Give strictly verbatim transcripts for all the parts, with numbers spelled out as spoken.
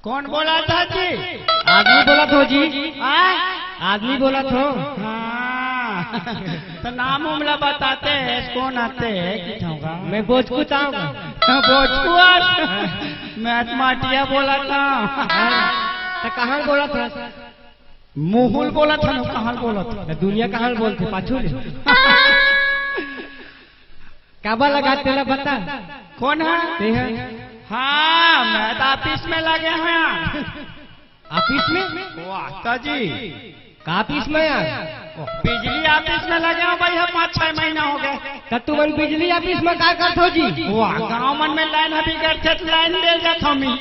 कौन बोलत हे जी? आदमी बोलत हों जी। हाँ? आदमी बोलत हों। हाँ। तो नाम उम ला बताते हैं, कौन आते हैं, किथे होगा? मैं बोचकू तांव। बोचकू आज? मैं तो माटिया बोलत हों। हाँ। तो कहाँ बोलत हों? मुहुल बोलत हों, कहाँ बोलत हों? तो दुनिया कहाँ बोलथे, पाछू ले? काबर लगा तेला बता। कौन हे? तें हे? हाँ, मैं तो ऑफिस में लगे हों। ऑफिस में? वाह, का जी? का ऑफिस में यार? बिजली ऑफिस में लगे हों भाई, हम पाँच छह महीना हो गए। त तुमन बिजली ऑफिस में का करथो जी? वाह, गाँव मन में लाइन अभी करथे त लाइन दे जात हों मैं।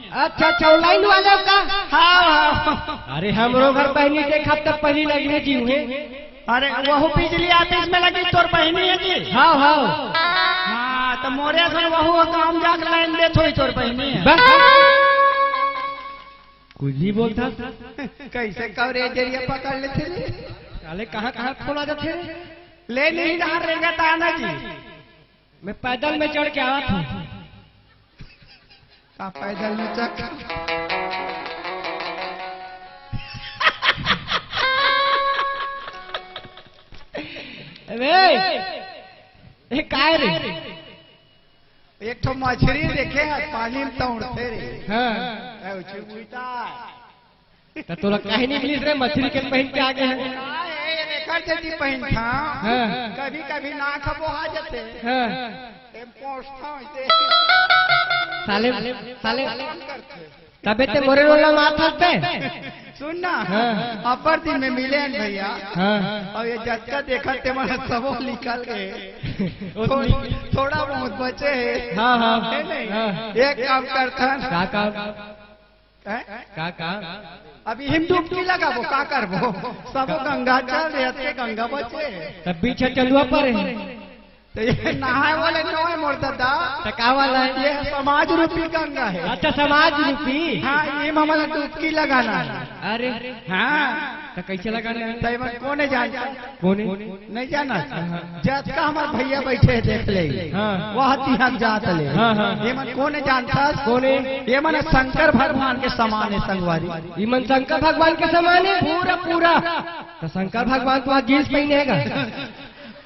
अच्छा, अच्छा, वो लाइन वाले हो का? हाँ, हाँ। अरे, हमरो घर बहिनी एक हफ्ता पहिली लगे हे जी उहें। अरे, वहू बिजली ऑफिस में लगे हे, तोर बहिनी हे जी? हाँ, हाँ। हाँ, त मोरे असन वहू काम जाके लाइन देत होही, तोर बहिनी हे। बस। कुछ भी बोलत हस। कइसे कवरेज एरिया पकड़ लेथे रे? साले कहाँ कहाँ खोला जाथे रे? ले नहीं डहर रेंगत हों ना जी। मैं पैदल में चढ़ के आवत हों। का पैदल में चढ़? अबे, ए, काय रे? एक ठो मछरी देखे हस, पानी में तौड़थे रे। हाँ। ए, उची उल्टा। त तोला काहे नहीं मिलिस रे, मछरी के पहिन के आ गे हस? ए, एकर जदी पहिनथों। हाँ। कभी-कभी नाक बोहा जाथे। हाँ। ए, पोंछथों इसे। साले, साले। कौन करथे? तबे ते मोरे रोला मार सकते। सुन ना। हाँ। अब्बड़ दिन में मिले हन भैया। हाँ। अउ ये जतका देखत हे, मन सबो निकल गे। थो-, थोड़ा बहुत बचे हे। हाँ, हाँ। हे नहीं? हाँ। एक काम करथन। का काम? हैं? का काम? अभी हम डुबकी लगाबो, का करबो? सबो गंगा चल देथे, गंगा बचे। तब बीच चंदुआ पर हे। त ये नहाए वाले नोहे मोर ददा। त का वाला हे? ये समाज रूपी गंगा हे। अच्छा, समाज रूपी। हाँ, ये हमला डुबकी लगाना हे। अरे। हाँ। त कइसे लगाना हे? त एमन कोन हे जानथस? कोन हे? नहीं जानस? हाँ। जतका हमर भैया बइठे हे, देख ले। हाँ। वह तिहा जात ले। हाँ, हाँ। एमन कोन हे जानथस? कोन हे? एमन शंकर भगवान के समान हे, संगवारी। इमन शंकर भगवान के समान हे? पूरा, पूरा। त शंकर भगवान तो आज जींस पहिने हे गा।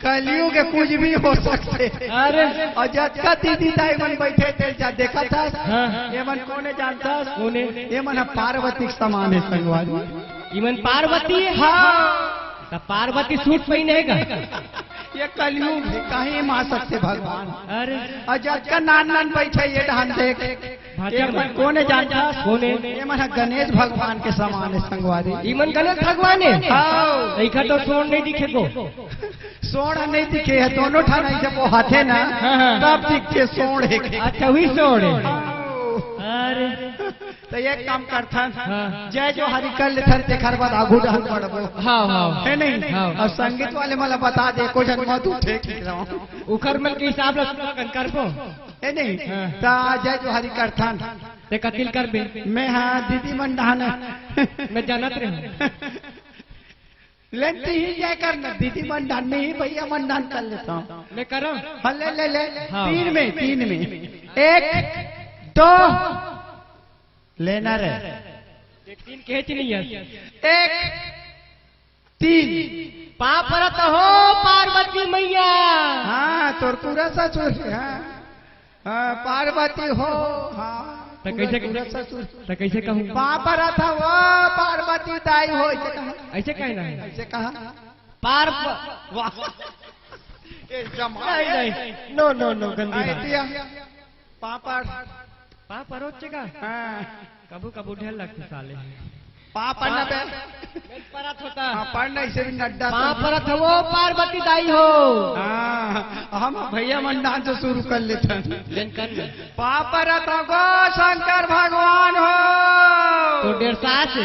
कलयुग हे, कुछ भी हो सकथे। अरे। अउ जतका दीदी दाई मन बइठे हे, तेला देखथस? हाँ। एमन कोन हे जानथस? कोन हे? एमन ह पार्वती के समान हे, संगवारी। इमन पार्वती हे? हाँ। त पार्वती सूट पहिने हे गा। ये कलयुग हे, कहीं मा सकथे भगवान। अरे। अउ जतका नान नान बइठे हे, ये डहन देख। भांचा एमन कोन हे जानथस? कोन हे? एमन ह गणेश भगवान के समान हे, संगवारी। इमन गणेश भगवान हे? हाँ। एखर तो सोंड़ नहीं दिखे गो। सोंड़ नहीं दिखे हे, दोनों ठन अइसे बोहाथे ना, हाँ, हाँ। तब दिखथे सोंड़ हे। अच्छा, वही सोंड़ हे। अरे। त एक काम करथन, हाँ। जय जोहारी कर लेथन, तेखर बाद आगू डहन बढ़बो। हाँ, हाँ। हे नहीं? हाँ। अउ संगीत वाले मन ला बता दे, कोई झन मत उठे, ठीक रहो। उखर मन के हिसाब ले सुना कन करबो। हे नहीं? हाँ। त जय जोहारी करथन। ते कतिल करबे? मैं, हाँ, दीदी मन डहन। मैं जानत रहे हूँ। ले, तिही जय कर ना, दीदी मन डहन नहीं, भैया मन डहन कर लेथों। मैं करों? हाँ, ले, ले, ले। हाँ। तीन में, तीन में। एक, दो, लेना रे। एक तीन कहे थी नहीं यार। एक, तीन। पाँव परत हों पार्वती मैया। हाँ, तोर पूरा ससुर हे, हाँ। हाँ, पार्वती हो, हाँ, त कइसे पूरा, पूरा ससुर। त कइसे कहूँ? पाँव परत हों पार्वती दाई हो, अइसे कहा। अइसे कहे ना। अइसे कहा। पार प-, वाह। ये जमाने। नहीं, नहीं। No, no, no, गंदी बात। दिया। पाँव पर। पाँव परोच का? हाँ। कभू कभू ढेर लगथे साले। पाँव पड़ना बे। मैं परत हों। हाँ, पड़ना, इसे भी नड्डा पाँव समझे। परत हों पार्वती दाई हो। हाँ, हम भैया मन डांस शुरू कर लेथन। लेन कर ले। पाँव परत हों गो शंकर भगवान हो। तो डेढ़ सास।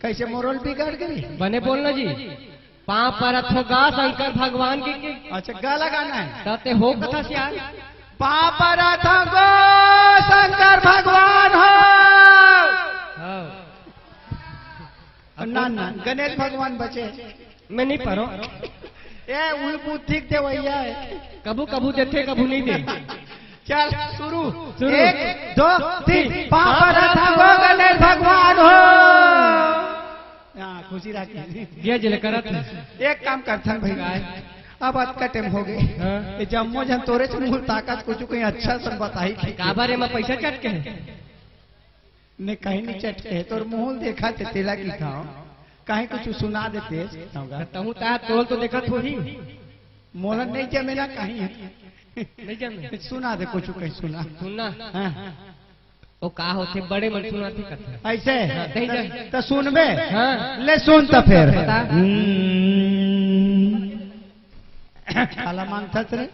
कइसे मोर ले बिगड़ गे? बने बोलना जी। पाँव परत हों गा शंकर भगवान के, के। अच्छा, गा लगाना हे। त ते हो कथस यार। पाँव परत हों गो शंकर भगवान हो। हाँ। ना, ना, गणेश भगवान बचे। मैं नहीं परों। ए, उही बुद्धि के देवइया हे। कभू कभू देथे, कभू नहीं दे। चल, शुरू। शुरू। एक, दो, तीन। पाँव परत हँव गणेश भगवान हो। हाँ, खुशी राखी। दिया जले करत। एक काम करथन भई, अब अतका टाइम हो गे। हाँ। ये जम्मो झन तोरेच मुँह ताकत, कुछु कहीं अच्छा सन बताही। काबर एमा पैसा चटके हे? नहीं, कहीं नहीं चटके हे, तोर मुँह ल देखत हे, तेला कहिथँव, कहीं कुछु सुना देते, कहिथँव गा। तहूँ ता तोल तो देखत होही। मोला नहीं जमे ना कहीं। नहीं जमे। सुना दे, कुछु कहीं सुना। सुनना। हाँ। ओ का होथे, बड़े मन सुनाथे कथे। अइसे? हाँ, दे, दे। त सुनबे? हाँ। ले सुन त फेर। बता। हम्म। काला मांगथस रे?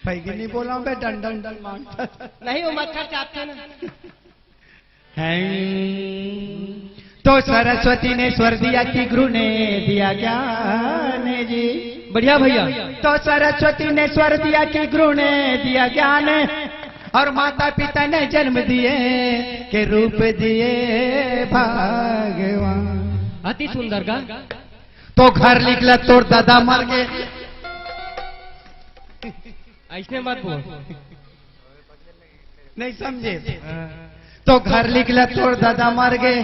पैगी नहीं बोला बे, डंडल डंडल मांगथस। नहीं, वो मच्छर चाटथे ना। हैं। तो सरस्वती ने स्वर दिया कि गुरु ने दिया ज्ञान जी। बढ़िया भैया। तो सरस्वती ने स्वर दिया कि गुरु ने दिया ज्ञान, और माता पिता ने जन्म दिए के रूप दिए भगवान। अति सुंदर गा। तो घर निकला तोर दादा मर गे। अइसने मत बोल। नहीं समझे? हाँ। तो घर निकला तोर दादा मर गे,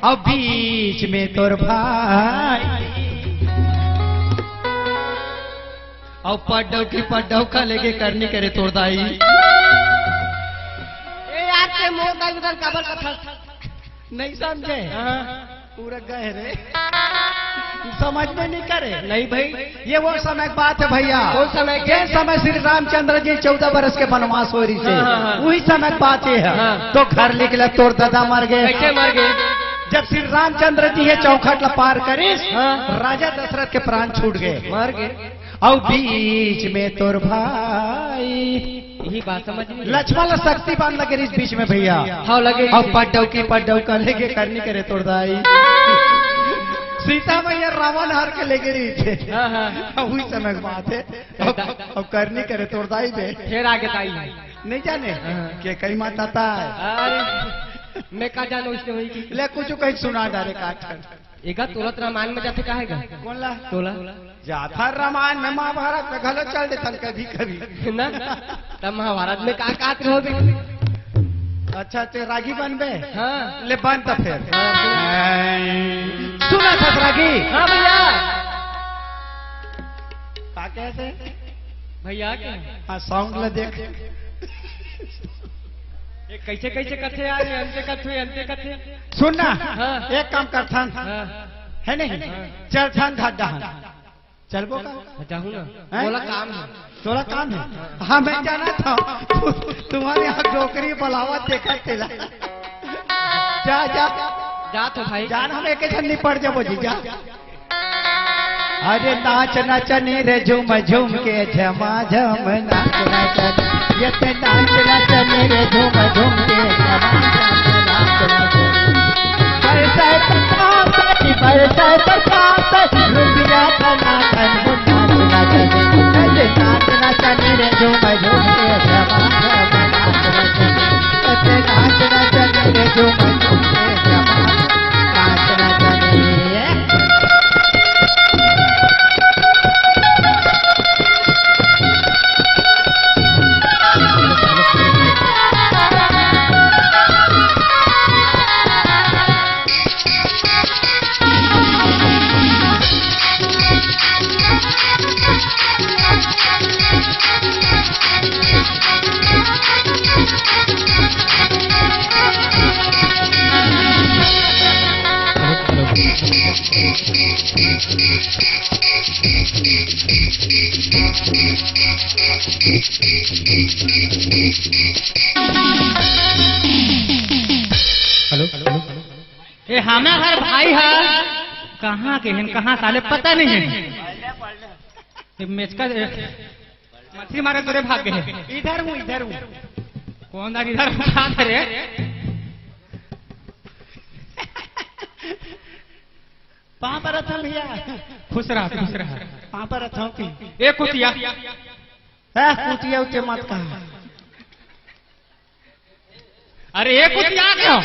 अउ बीच में तोर भाई, अउ पड्डव की पड्डव का लेगे करनी करे तोर दाई। ए यार, ते मोर दाई उधर काबर कथा? नहीं समझे? हाँ। पूरा गए रे। समझ में नहीं करे। नहीं भाई। ये वो समय की बात है भैया। कौन समय के? जिस समय श्री रामचंद्र जी चौदह बरस के वनवास हो रही थे, हाँ, हाँ, हाँ। वही समय की बात ये है। हाँ। तो घर निकला तोर दादा मर गे। कैसे मर गे? जब श्री रामचंद्र जी हे चौखट ला पार करिस, हाँ। राजा दशरथ के प्राण छूट गे। मर गे। अउ बीच में तोर भाई। यही बात समझ में। लक्ष्मण ला शक्ति बाण लगे रहिस बीच में भैया। हाँ, लगे। अउ पड्डव की पड्डव का लेगे करनी करे तोर दाई। सीता मैया रावण हर के लेगे रहिस। हाँ, हाँ। अउ वही समय की बात है। अउ, अउ करनी करे तोर दाई बे। फेर आगे दाई। नहीं जाने? हाँ। के कई माता ता। अरे, मैं का जानँव इसने वही की। ले कुछु कहीं सुना डारे का। एगा तोला त रामायण में जाथे काहे गा? कौन ला? तोला। जाथा रामायण में, महाभारत में घलो चल देथन कभी कभी। ना? तब महाभारत में का कहत रहो बे? अच्छा, ते रागी बनबे? हाँ। ले बन त फेर। हाँ, सुन। सुना था रागी? हाँ भैया। का कहते? भैया क्या? हाँ, sound ला देख। ये कैसे, कैसे कथे यार, ये अंते कथे, अंते कथे। सुन ना, हाँ। एक काम करथन, हाँ। है नहीं? हाँ। चलथन घर डहन। चलबो का? हाँ, जाहूँ ना। हैं? तोला काम है। तोला काम है? हाँ, मैं जाना था। तुम्हारे यहाँ डोकरी बलावत देखा तेला। जा, जा। जा तो भाई। जान हम एक झन निपट जाबो जी, जा। अरे नाच नाच नी रे झूम झूम के झमा झम नाच नाच नी। ये ते नाच नाच नी रे झूम झूम के झमा झम नाच नाच नी। बरसात बरसात बरसात रुपया धना धन नाच नाच नी। ये नाच नाच नी रे झूम झूम के झमा झम नाच नाच नी। ये ते नाच नाच नी रे झूम झूम के झमा नाच नाच नी। हेलो। ए, हमर भाई ह कहाँ के हन, कहाँ साले पता नहीं है। ये मेचका, ए, मछली मारे तोरे भाग गए। इधर हूँ, इधर हूँ। कौन दार इधर हूँ, कहाँ थे रे? पाँव परत हँव भैया। खुश रह, खुश रह। पाँव परत हँव कि? ए कुतिया। ए कुतिया उतिया मत कहा। अरे ए कुतिया क्यों?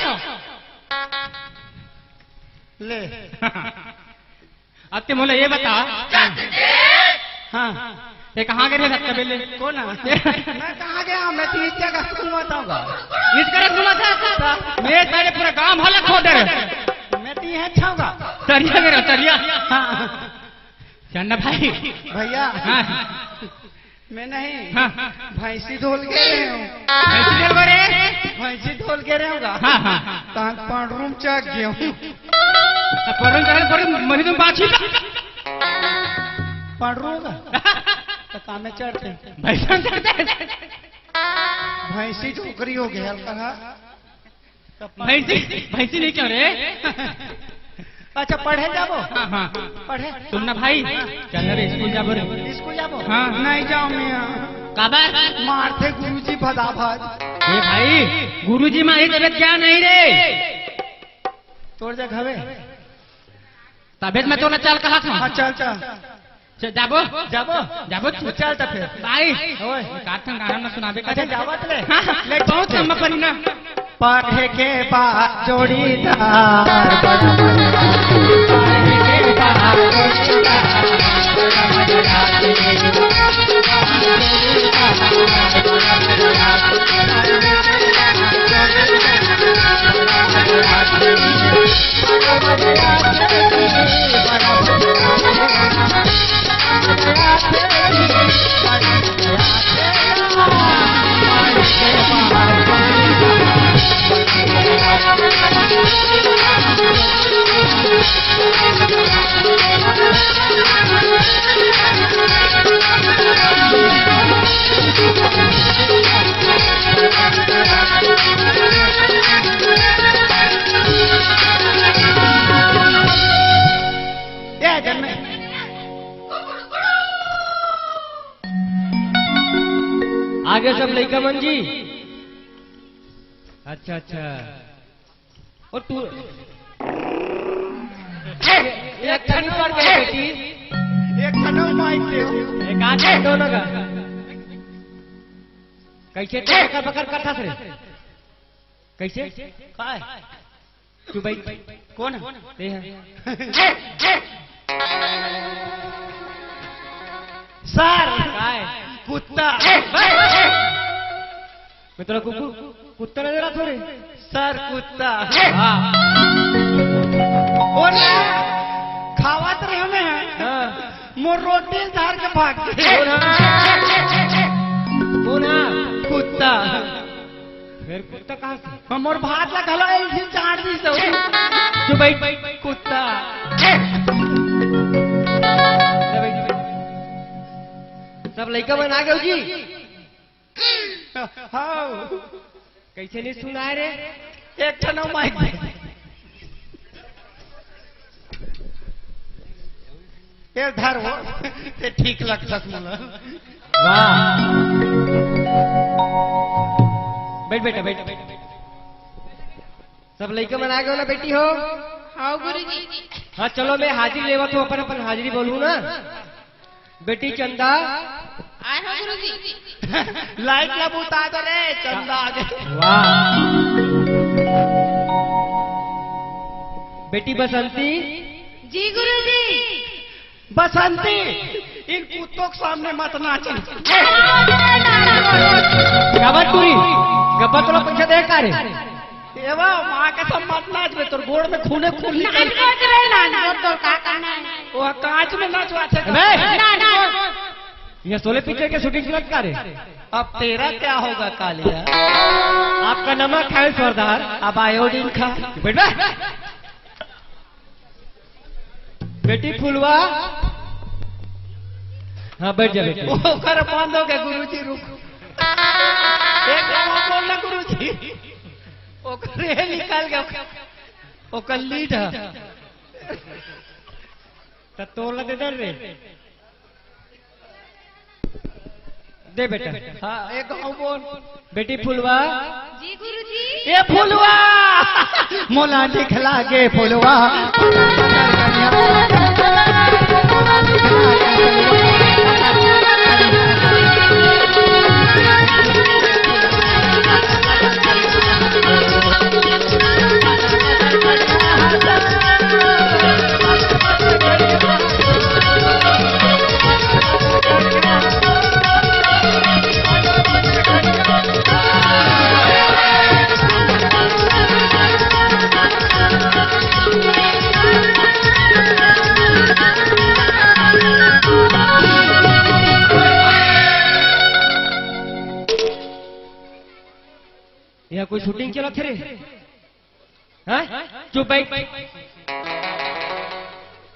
ले। अब ते मोला ये बता। हाँ। ते कहाँ गे रहे हत्ता बेले? कोन हे? मैं कहाँ गया? मैं तो इस जगह घूमत हँव गा। इस जगह घूमत हस? मैं तेरे पूरा गांव भला खोदे रहे। मैं तो इहाँ छँव गा। तरिया गे रहे, तरिया। हाँ। चंदा भाई। भैया। हाँ। मैं नहीं। हाँ। भैंसी धोल गे रहे हँव। भैंसी धोल गे रहे? भैंसी धोल गे रहे हँव गा। हाँ, हाँ। तहाँ पांडरूम चघ गे हँव। तो पांडरूम चघ, पांडरूम मही तुम बाछी। पांडरूम गा। तो कामे चढ़ते। भैंसा चढ़ते। भैंसी डोकरी हो गे हल्का। भैंसी, भैंसी नहीं कहेंव रे। अच्छा, पढ़े जाबो? हाँ, हाँ। पढ़े? सुन ना भाई, चल रे, स्कूल जाबो रे। स्कूल जाबो? हाँ। नहीं जाँव मैं। काबर? मारथे गुरुजी भदाभद। ए भाई, गुरुजी मारे तबियत क्या नहीं रे? तोर जग हवे? तबियत में तो ना चल कहा था। हाँ, चल, चल। चल, जाबो? जाबो? जाबो? चल त फिर। भाई, ओए। का ठन गाना ना सुनाबे का अच्छा, दे। जावत ले। हाँ, हाँ, ले, बहुत ठीक है। लंबा पन्ना। पढ़े के बाद जोड़ीदार, बड़ा मजा। पढ़े के बाद जोड़ीदार, बड़ा मजा। आगे सब लइका मन जी। अच्छा, अच्छा। ओ तू एक ठन पड़ गए बेटी। एक ठन माइक दे। एक आध ठन दो ना का। कैसे तो बकर बकर करथस रे? कैसे? काय? तू भाई कौन है? ते है। सर। काय? कुत्ता। मैं तोला कुकु-, कुत्ता नजर आथों रे? सर, कुत्ता। हाँ। ओ ना, खावत रहे मैं। हाँ। मोर रोटी धर के भाग गे। कौन है? कौन है? कुत्ता। फिर कुत्ता कहाँ से? हमर भात ला घलो एक दिन चाट दी तो। चुप भाई। कुत्ता। ले भाई। सब लइका मन आ गए जी। हाँ। कैसे नहीं सुनाए रे? एक ठन माइक दे। ए धर वो, ते ठीक लगथस मोला। वाह। बैठ बेटा, बैठ। सब लइका मन आ गए ना बेटी हो? हाँ गुरुजी। हाँ चलो मैं हाजिरी लेवत हूँ, अपन अपन हाजिरी बोलूँ ना। बेटी चंदा। आए हो गुरुजी। लाइट ला बुता दो रे, चंदा आ गए। वाह। बेटी बसंती। जी गुरुजी। बसंती, इन कुत्तों के सामने मत नाच। क्या बात पूरी? गब्बर तोला पैसा दे का रे? एवा, माँ के सब मत नाच बे, तोर गोड़ में खूने खून निकल। नाच रे, नाच, तोर का करना है? वो कांच में नाचवा थे। अबे! नाच। ये शोले पिक्चर के शूटिंग चलत का रे? अब तेरा क्या होगा कालिया? आपका नमक है सरदार। अब आयोडीन खा। बैठ बे। बेटी फुलवा। हाँ, बैठ जा बेटी। ओकर बंद हो गया गुरुजी, रुक। एक बार और बोल ना गुरुजी। ओकर ये निकल गया। ओकर लीड है। त तोला दे दे रे। दे बेटा। हाँ, एक गाँव बोल। बेटी फुलवा। जी गुरुजी। ए फुलवा, मोला दिखला गे फुलवा। यहाँ कोई shooting चलत हे रे? हाँ? चुप बैठ।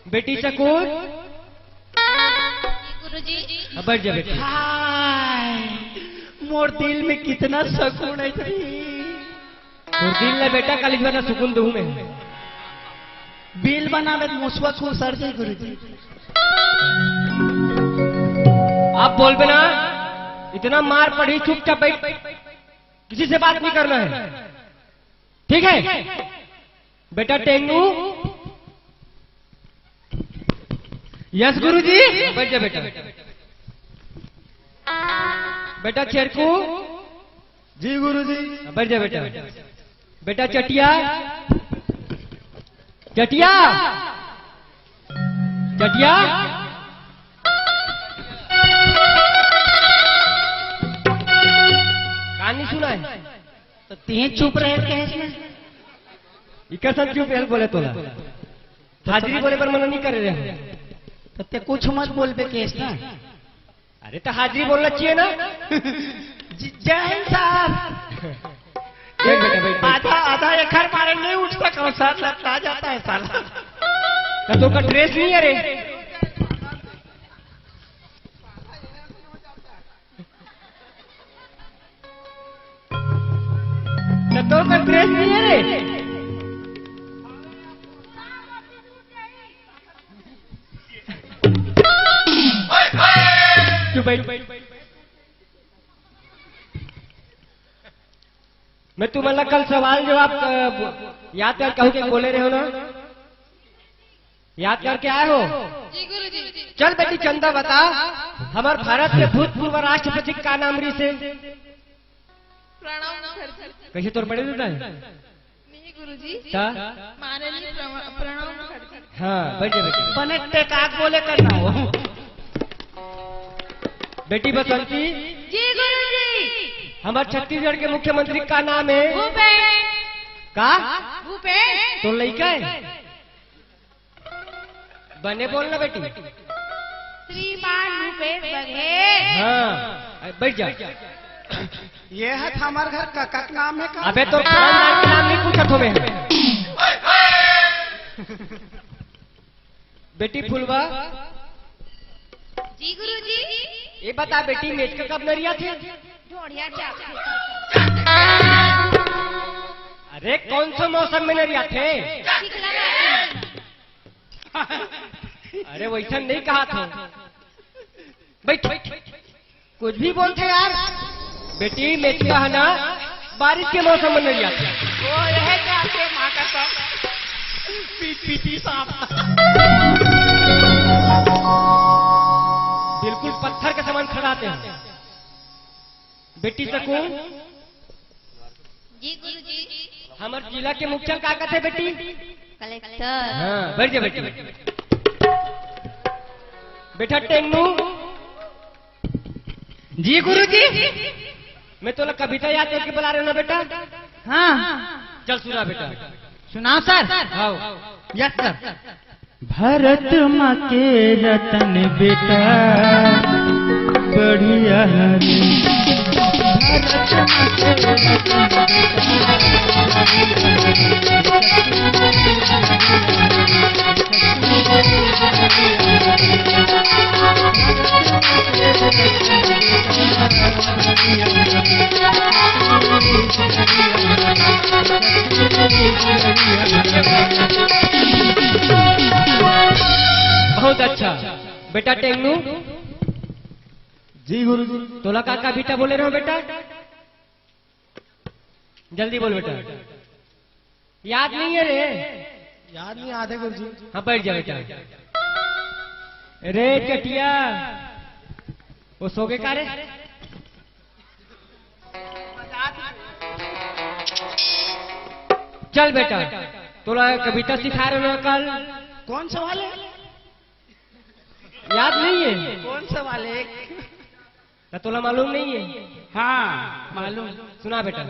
बेटी सकून। गुरुजी। अब बैठ जा बेटी। हाय, मोर दिल में कितना सुकून है रे। तोर दिल ला बेटा, काली जुआ ला सुकून दूँ मैं। बिल बनावे त मुसवा खूब सर जाई गुरुजी। आप बोलबे ना, इतना मार पड़ी, चुपचाप बैठ, किसी से बात नहीं करना है, ठीक है? बेटा टेंगू। यस गुरुजी। बैठ जा बेटा। बेटा चेरकू। जी गुरुजी। बैठ जा बेटा। बेटा चटिया। चटिया। चटिया। कहानी सुना है। तो तीन चुप रहे कहे इसमें। इकर सब चुप रहे बोले तोला। हाजिरी बोले पर मना नहीं करे रहे। तो ते कुछ मत बोलबे केस ना। अरे तो हाजिरी बोलना चाहिए ना। ज-, जय हिंद सर। बैठ बेटा, बैठ, बैठ। आधा, आधा एकड़ मारे नहीं उठ सका सर, लपटा जाता है साला। तो तोका ड्रेस नहीं है रे। तो तोका ड्रेस नहीं है रे। तू बैठ। मैं तुमन ला कल सवाल जवाब, अ, याद कर कहूँ के बोले रहे हो ना, याद करके आए हो? जी गुरुजी। चल बेटी चंदा बता, हमार भारत के भूतपूर्व राष्ट्रपति का नाम रहिसे? प्रणव मुखर्जी। कैसे तोर बड़े दादा है? नहीं गुरुजी। ता? माननीय प्रणव, प्रणव मुखर्जी। हाँ, बैठ जा, बैठ जा। बने टेकाक बोले करना हो। बेटी बसंती। जी गुरुजी। हमार छत्तीसगढ़ के मुख्यमंत्री का नाम है? भूपेश। का? भूपेश। तोर लइका है? बने बोलना बेटी। श्रीमान भूपेश बघेल। हाँ, बैठ जा। ये है हमार घर का, का नाम है का? अबे तो खानदान के नाम नहीं पूछा थो मैं। बेटी फुलवा। जी गुरुजी। ये बता बेटी, मेचका कब नरियाथे? ढोढ़िया चाप। अरे कौन सा मौसम में नरियाथे? चिखला में। अरे वैसा नहीं कहा था। बैठ, कुछ भी बोलथे यार। बेटी मेचका है ना, बारिश के मौसम में नरियाथे। वो यह क्या के माँ का सब पी-, पीती सांप। बिल्कुल पत्थर के समान खड़ाते हैं। बेटी सकून। जी गुरुजी। हमर जिला के मुखिया का कथे बेटी? कलेक्टर। हाँ, बैठ जा बेटी। बेटा टेन्नू। जी गुरुजी। मैं तोला कविता याद करके बुला रहे हो ना बेटा? हाँ। चल सुना बेटा। सुनाओ सर। हाँ। Yes sir. भरत माँ के रतन बेटा बढ़िया हरे। भरत माँ के रतन बेटा। बहुत अच्छा। बेटा टेंगनू। जी गुरुजी। तोला का कविता बोले रहो बेटा? जल्दी बोल बेटा। याद नहीं है रे? याद नहीं आते गुरुजी। हाँ, बैठ जा बेटा। रे चटिया, वो सो गए का रे? चल बेटा, तोला कविता सिखा रहे हो कल। कौन सा वाले? याद नहीं है? कौन सा वाले? ना तोला मालूम नहीं है? हाँ, मालूम। सुना बेटा।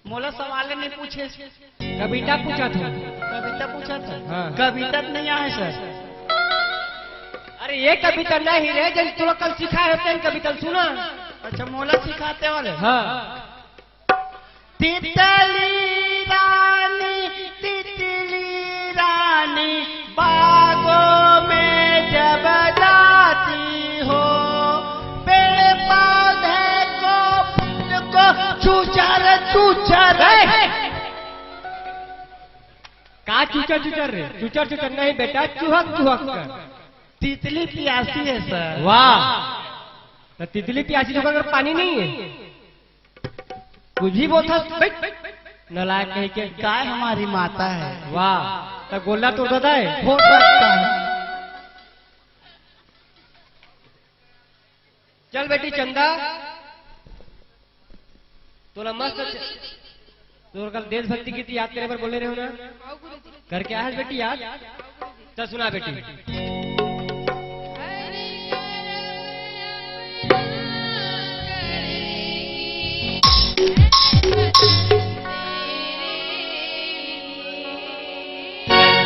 मोला सवाल नहीं पूछे। कविता पूछा था। कविता पूछा था? हाँ। कविता तो नहीं आए सर। अरे ये कविता नहीं रे, जन तोला कल सिखाए होते हैं कविता सुना। अच्छा, मोला सिखाते वाले? हाँ। तितली रानी, तितली रानी, बागों में जब जाती हो, पेड़ पौधे को, फूल को चूचर चूचर। ए! का चूचर चूचर रे? चूचर चूचर नहीं बेटा, चुहक चुहक कर। तितली प्यासी है सर। वाह, तो तितली प्यासी तो कर पानी नहीं है। कुछ भी बोलता, बैठ। नलायक कहीं के। गाय हमारी माता है। वाह, तो गोला तोड़ देता है। हो सकता है। चल बेटी चंदा, तोला मस्त। तोर कल देशभक्ति गीत याद करे बर बोले रहे हो ना? करके आया है बेटी याद? चल सुना बेटी।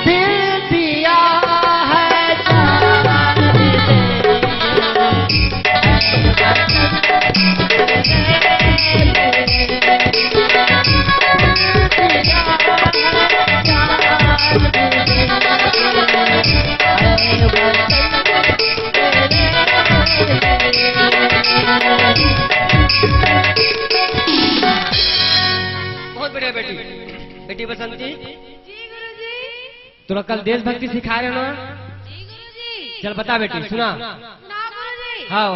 दिल दिया है जान। बहुत बढ़िया बेटी। बेटी बसंती, जी गुरुजी। तोला कल देशभक्ति सिखाए रहे ना? जी गुरुजी। चल बता बेटी, सुना। सुना गुरुजी। हाँ।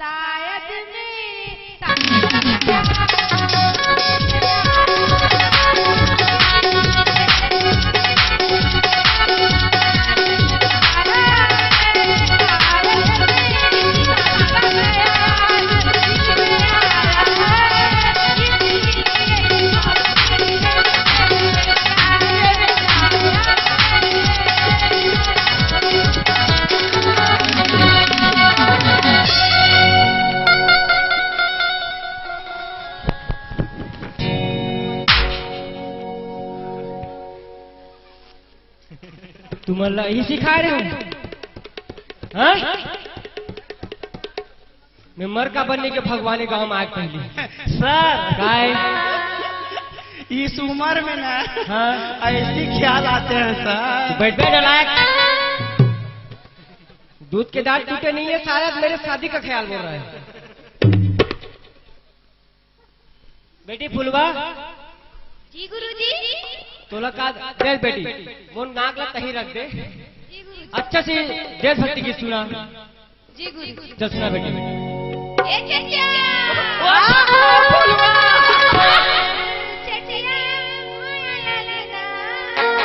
शायद मेरी तुमन ला यही सिखाए रहे हो? हाँ? मैं मर का बनने के भगवान के गांव में आग पहली। सर, काय? इस उम्र में ना, हाँ? ऐसे ख्याल आते हैं सर। बैठ, बैठ, नलायक। दूध के दांत टूटे नहीं है, शायद मेरे शादी का ख्याल बोल रहा है। बेटी फुलवा। जी गुरुजी। तोला का दे बेटी, मोर नाक ला तही रख दे। जी गुरुजी। अच्छा से देशभक्ति गीत सुना। जी गुरुजी। चल सुना बेटी। ए चचिया। वाह, फुलवा। चचिया, माया लगे ना।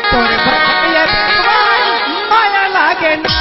तोरे भैया माया लागे ना।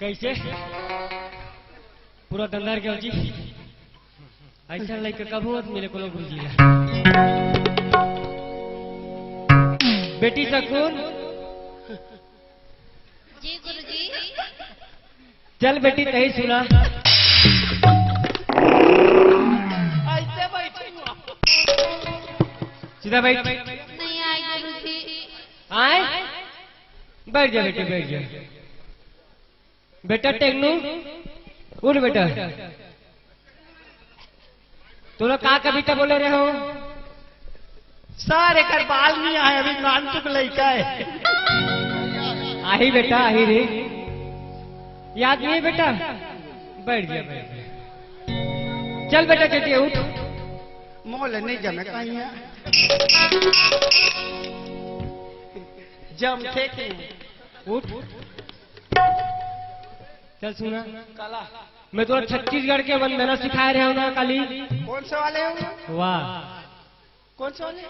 कैसे? पूरा दंदर के जी। ऐसा लइका कभू मत मिले कोनो गुरुजी ला। बेटी सकुन। जी गुरुजी। चल बेटी, तही सुना। ऐसे बैठी हूँ। सीधा बैठ। नहीं आए गुरुजी। आए? बैठ जा बेटी, बैठ जा। बेटा टेकनू, उठ बेटा। तोला का कविता बोले रहे हो? सर, एकर बाल नहीं आए, अभी नानचुक लइका है। आही बेटा, आही रे। याद नहीं है बेटा? बैठ गया, बैठ गया। चल बेटा, चटिया उठ। मोल नहीं जमे कहीं है। जम थे के। उठ। चल सुना। काला। मैं तोला छत्तीसगढ़ के वंदना सिखाए रहे हूँ ना काली। कौन से वाले हो? वाह। कौन से वाले?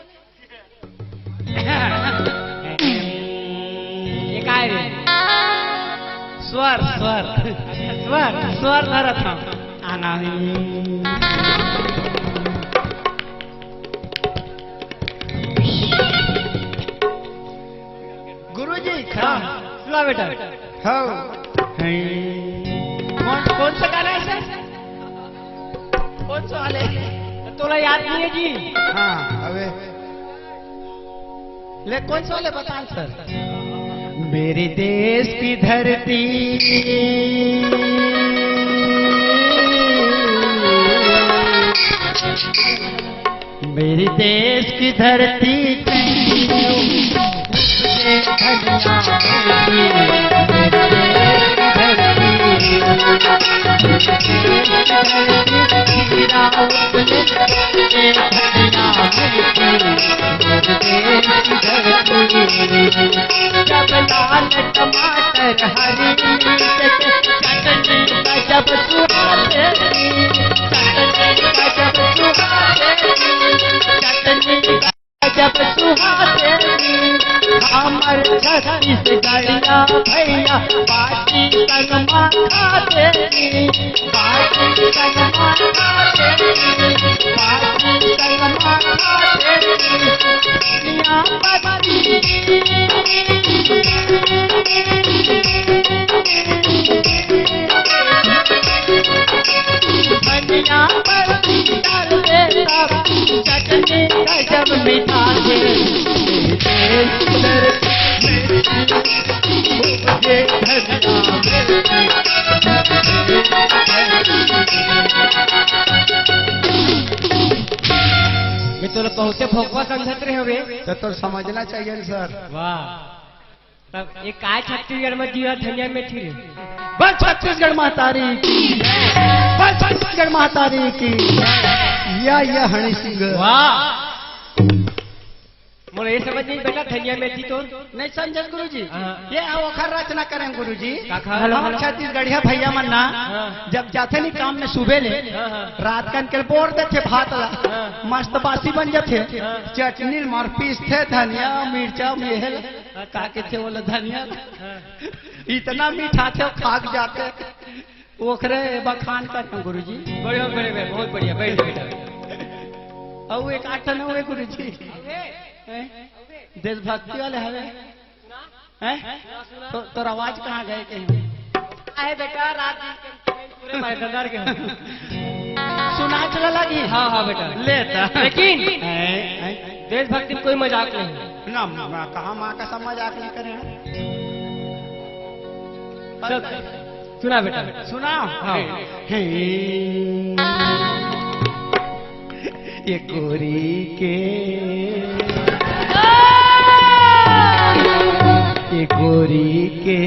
स्वर, स्वर, स्वर, स्वर धरत हंव। आना ही। गुरुजी, खड़ा। हाँ, ला बेटा। हाँ। हैं। कौन, कौन सा गाना है सर? कौन सा वाले? तोला याद नहीं है जी। हाँ, अबे। ले, कौन सा वाले बताओ सर? मेरे देश की धरती, मेरी देश की धरती, जब लाल टमाटर हरी मिर्च के चटनी गजब सुहावे, चटनी गजब सुहावे, चटनी गजब सुहावे। हमर छत्तीसगढ़िया भैया बाटी संग माथा देनी, बाटी संग माथा देनी, बाटी संग माथा देनी। दुनिया बदली। धनिया पर डाल दे सब, चटनी गजब मिठा है। मैं तो बहुते भोकवा समझत रहे हवे। तो तोर समझना चाहिए न सर। वाह। तब ये काय छत्तीसगढ़ में जीवा धनिया मेथी रे? बस छत्तीसगढ़ महतारी की, बस छत्तीसगढ़ महतारी की। या, या हनी सिंह। वाह। मोला ये समझ नहीं बेटा, धनिया मेथी तो नहीं समझे गुरुजी। हाँ। ये ओखर रचना करें गुरुजी। काखर? हम छत्तीसगढ़िया भैया मन ना, हाँ। जब जाथे नहीं काम में सुबह ले, हाँ, हाँ। रात कन के बोर देथे भात ला, हाँ। मस्त बासी बन जाथे। हाँ। चटनी मार पीसथे, धनिया, मिर्चा, मेहल, का कथे ओला धनिया। हाँ। इतना मीठा थे, खाक जाथे। ओखरे बखान करना गुरुजी। बढ़िया, बढ़िया, बढ़िया, बहुत बढ़िया, बैठ, बैठ। अउ एक आठ न हुए गुरुजी। हैं? देशभक्ति वाले हवे। हैं? तो, तोर आवाज कहाँ गए कहीं? आहे बेटा, रात दिन के पूरे भाई दरदार के हो। सुना चला लगी? हाँ, हाँ बेटा। लेता। लेकिन हैं? हैं? देशभक्ति में कोई मजाक नहीं। ना, ना, कहाँ माँ का सब मजाक नहीं करे हैं? चल, सुना बेटा। सुना? हाँ। हे, ये गोरी के, ये गोरी के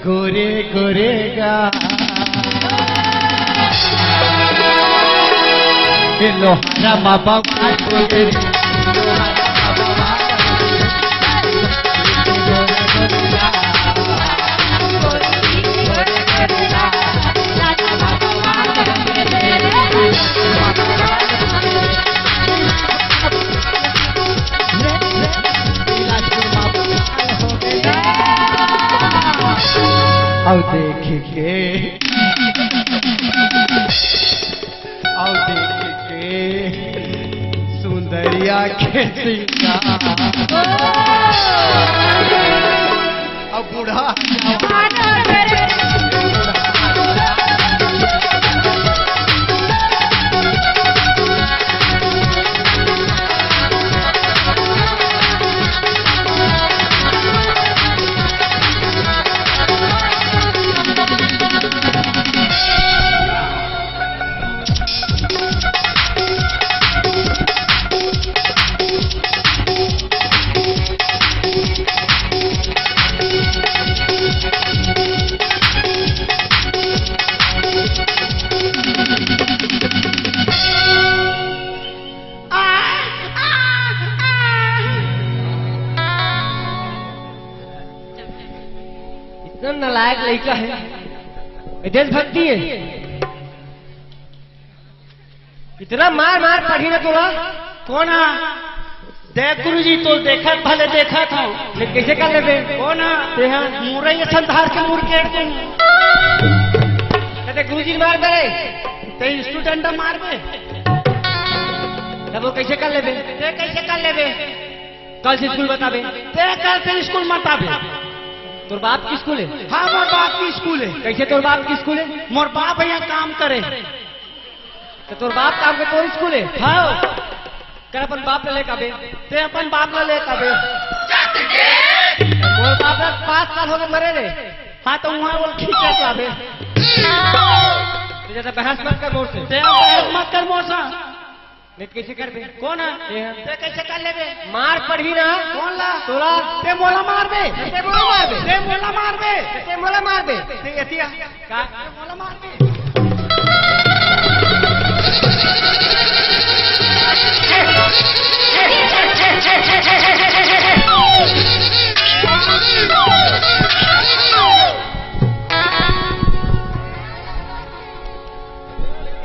गोरे गोरे गा। ए लोहारा बाबा मार दे। अउ देख के, अउ देख के सुंदरिया के सिंगार। अब बूढ़ा इतना नालायक लड़का है, ये देशभक्ति है। इतना मार मार पढ़ी ना तोला। कौन है? देख गुरुजी, तो देखत भले देखत हूँ। ले, कैसे कर लेबे? कौन है? ते हा। मुरई असन धार के मुर के एक दिन। कहते गुरुजी मार दे। ते स्टूडेंट मार बे। तब वो कैसे कर लेबे? ते कैसे कर लेबे? कल से स्कूल बताबे। ते कल से स्कूल मत आबे। तोर बाप की स्कूल है? हाँ, मोर बाप की स्कूल है। कैसे तोर बाप की स्कूल है? मोर बाप यहाँ काम करे। तो तोर बाप काम के तोर स्कूल है? हाँ। कर अपन बाप ला लेके आबे। ते अपन बाप ला लेके आबे। मोर बाप ला पाँच साल हो गए मरे रे। हाँ, तो वहाँ वो खींच के आबे। तो ज्यादा बहस मत कर मोर से। ते बहस मत कर मोर से। नहीं तो कैसे करबे? कौन है? ये है। ते कैसे कर लेबे? मार पड़ही ना। कौन ला? तोला। ते मोला मारबे। ते मोला मारबे। ते मोला मारबे। ते मोला मारबे। ते एतिया। का? ते मोला मारबे।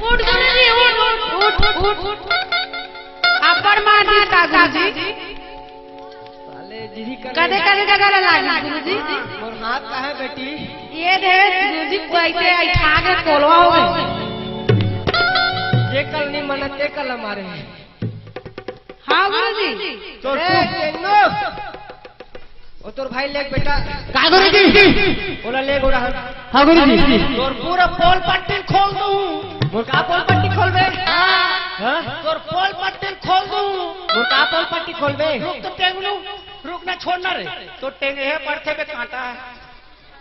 उठ गुरुजी, उठ, उठ, उठ, उठ, उठ। अब्बड़ मार दी का गुरुजी? साले जी कर कदे, कदे जगह ला लागी गुरुजी? मोर हाथ का है बेटी? ये दे गुरुजी, कोई ते आई खा के कोलवा हो गए। ये कल नहीं मना, ते कल मारे। हाँ गुरुजी। तोर ए, तू टेंगो। ओ तोर भाई लेग बेटा। का गुरुजी? ओला लेग ओड़ा हन। हाँ गुरुजी। तोर पूरा पोल पट्टी खोल दूँ। मोर का पोल पट्टी खोलबे? हाँ। हाँ? तोर पोल पट्टी खोल दूँ। मोर का पोल पट्टी खोलबे? रुक तो टेंगनू, रुक ना, छोड़ ना रे। तो टेंगे है पड़थे बे कांटा।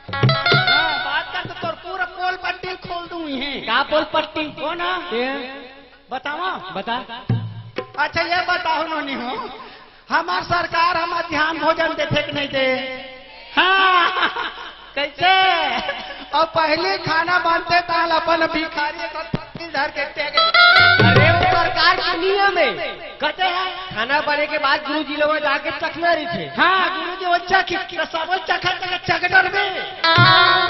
हाँ, बात कर तो तोर पूरा पोल पट्टी खोल दूँ ही। का पोल पट्टी? कौन है? ये। बतावा? बता। अच्छा, ये बताओ नोनी हो, हमार सरकार हमार मध्यान्ह भोजन देथे कि नहीं दे? हाँ, कैसे? और पहले खाना बनते ताल अपन भिखारी को थप्पी धर के टेक। अरे, वो सरकार के नियम है। कहते हैं, खाना बने के बाद गुरुजी लोग जाके चखना रही थे। हाँ, गुरुजी वो चखी, तो सब चखा, चखा, चखडर में। हाँ।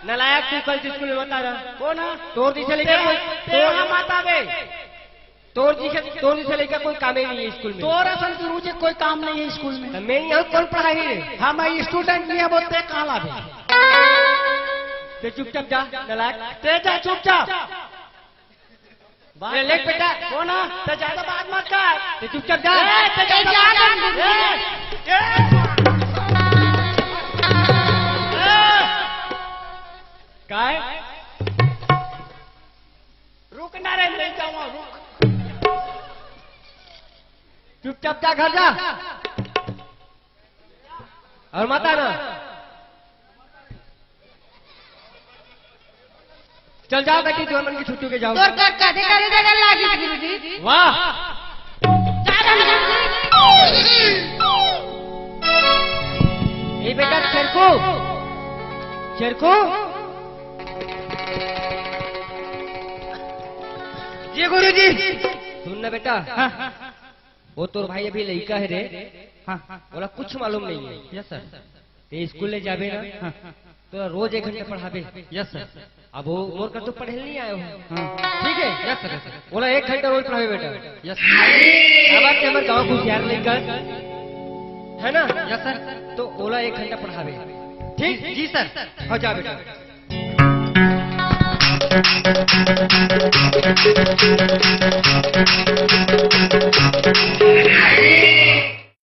नालायक, तू कल से स्कूल में मत आ रहा। कौन है? तोर जैसे लइका ते, कोई, ते तोर, यहाँ मत आवे। तोर जैसे, तोर जैसे लइका कोई कामे नहीं है स्कूल में। तोर असन गुरु जी कोई काम नहीं है स्कूल में। तो मैं यहाँ कौन पढ़ाही रे? हाँ, मैं स्टूडेंट नहीं है, बोलते कहाँ लावे? ते चुपचाप जा, नालायक। ते जा चुपचाप। बात ए, लेट बेटा। कौन है? ते ज्यादा बात मत कर। ते चुपचाप जा। ए, ते ज्यादा ए, बात जा कर। ए, ए। काय? रुक ना रे, नहीं जाऊंगा, रुक। चुपचाप जा, घर जा। और मत आना। चल जाओ बेटी, तुमन की छुट्टी के जाओ। तोर का कदे कदे जगह लागी गुरुजी। वाह। जा रहा हूँ। ए बेटा शेरकू, शेरकू। जी गुरुजी। सुन ना बेटा। हाँ। वो तोर भाई अभी लइका है रे। हाँ। ओला कुछ मालूम नहीं है। Yes sir. ते स्कूल ले जाबे ना, हाँ। तो रोज एक घंटा पढ़ाबे। Yes sir. अब वो मोर कर तो पढ़े नहीं आए हो। हाँ। ठीक है? Yes sir, yes sir. ओला एक घंटा रोज पढ़ाबे बेटा। Yes sir. अब आज हमारे गाँव को यार लेकर, है ना? Yes sir. तो ओला एक घंटा पढ़ाबे। ठीक? जी सर। हाँ, जा बेटा।